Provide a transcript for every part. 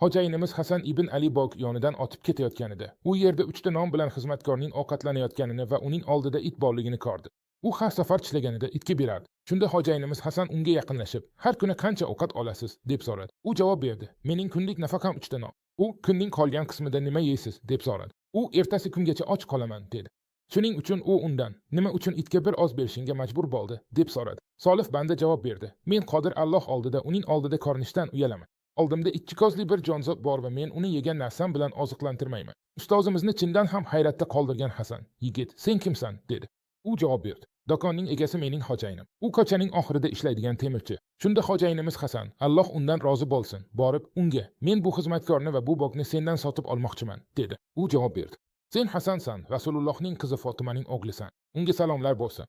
Xo'jayinimiz Hasan ibn Ali bog' yonidan o'tib ketayotganida, u yerda uchta non bilan xizmatkorning ovqatlanayotganini va uning oldida it borligini ko'rdi. U har safar tishlaganida itga berardi. Shunda xo'jayinimiz Hasan unga yaqinlashib, "Har kuni qancha ovqat olasiz?" deb so'radi. U javob berdi: "Mening kunlik nafaqam uchta non." U "Kunning qolgan qismida nima yeysiz?" deb so'radi. U "Ertasi kungacha och qolaman" dedi. Shuning uchun u undan: "Nima uchun itga bir oz berishingga majbur bo'ldi?" deb so'radi. Solih banda javob berdi: "Men Qodir Alloh oldida uning oldida ko'rinishdan uyalaman. Oldimda ikki ko'zli bir jonzot bor va men uni yegan narsam bilan oziqlantirmayman." Ustozimizni chindan ham hayratda qoldirgan Hasan: "Yigit, sen kimsan?" dedi. U javob berdi: "Do'konning egasi mening xo'jayinim. U ko'chaning oxirida ishlaydigan temirchi." Shunda xo'jayinimiz Hasan, Alloh undan rozi bo'lsin, borib unga: "Men bu xizmatkorni va bu bog'ni sendan sotib olmoqchiman" dedi. U javob berdi: "Sen Hasansan, Rasulullohning qizi Fotimaning o'g'lisan. Unga salomlar bo'lsin.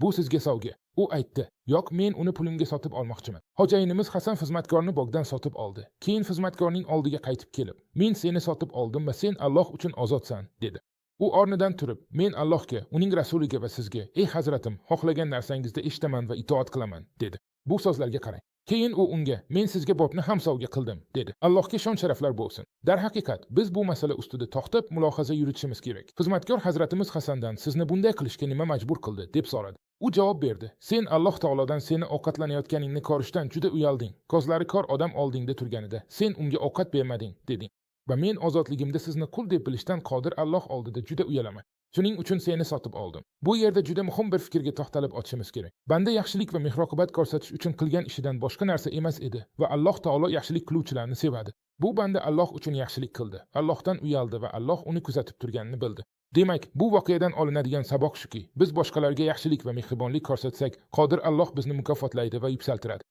Bu sizga sovg'a." U aytdi: "Yo'q, men uni pulimga sotib olmoqchiman." Xo'jayinimiz Hasan xizmatkorni bog'dan sotib oldi. Keyin xizmatkorning oldiga qaytib kelib: "Men seni sotib oldim va sen Alloh uchun ozodsan" dedi. U o'rnidan turib: "Men Allohga, uning rasuliga va sizga, ey hazratim, xohlagan narsangizda eshitaman va itoat qilaman" dedi. Bu so'zlarga qarang. Keyin u unga: "Men sizga bog'ni ham sovg'a qildim" dedi. Allohga shon sharaflar bo'lsin. Darhaqiqat, biz bu masala ustida to'xtab mulohaza yuritishimiz kerak. Xizmatkor hazratimiz Hasandan: "Sizni bunday qilishga nima majbur qildi?" deb so'radi. U javob berdi: "Sen Alloh taolodan seni ovqatlanayotganingni ko'rishdan juda uyalding. Ko'zlari ko'r odam oldingda turganida sen unga ovqat bermading, deding. Va men ozodligimda sizni qul deb bilishdan Qodir Alloh oldida juda uyalaman. Shuning uchun seni sotib oldim." Bu yerda juda muhim bir fikrga to'xtalib o'tishimiz kerak. Banda yaxshilik va mehr-oqibat ko'rsatish uchun qilgan ishidan boshqa narsa emas edi va Alloh taolo yaxshilik qiluvchilarni sevadi. Bu banda Alloh uchun yaxshilik qildi. Allohdan uyaldi va Alloh uni kuzatib turganini bildi. Demak, bu voqeadan olinadigan saboq shuki, biz boshqalarga yaxshilik va mehribonlik ko'rsatsak, Qodir Alloh bizni mukofotlaydi va yuksaltiradi.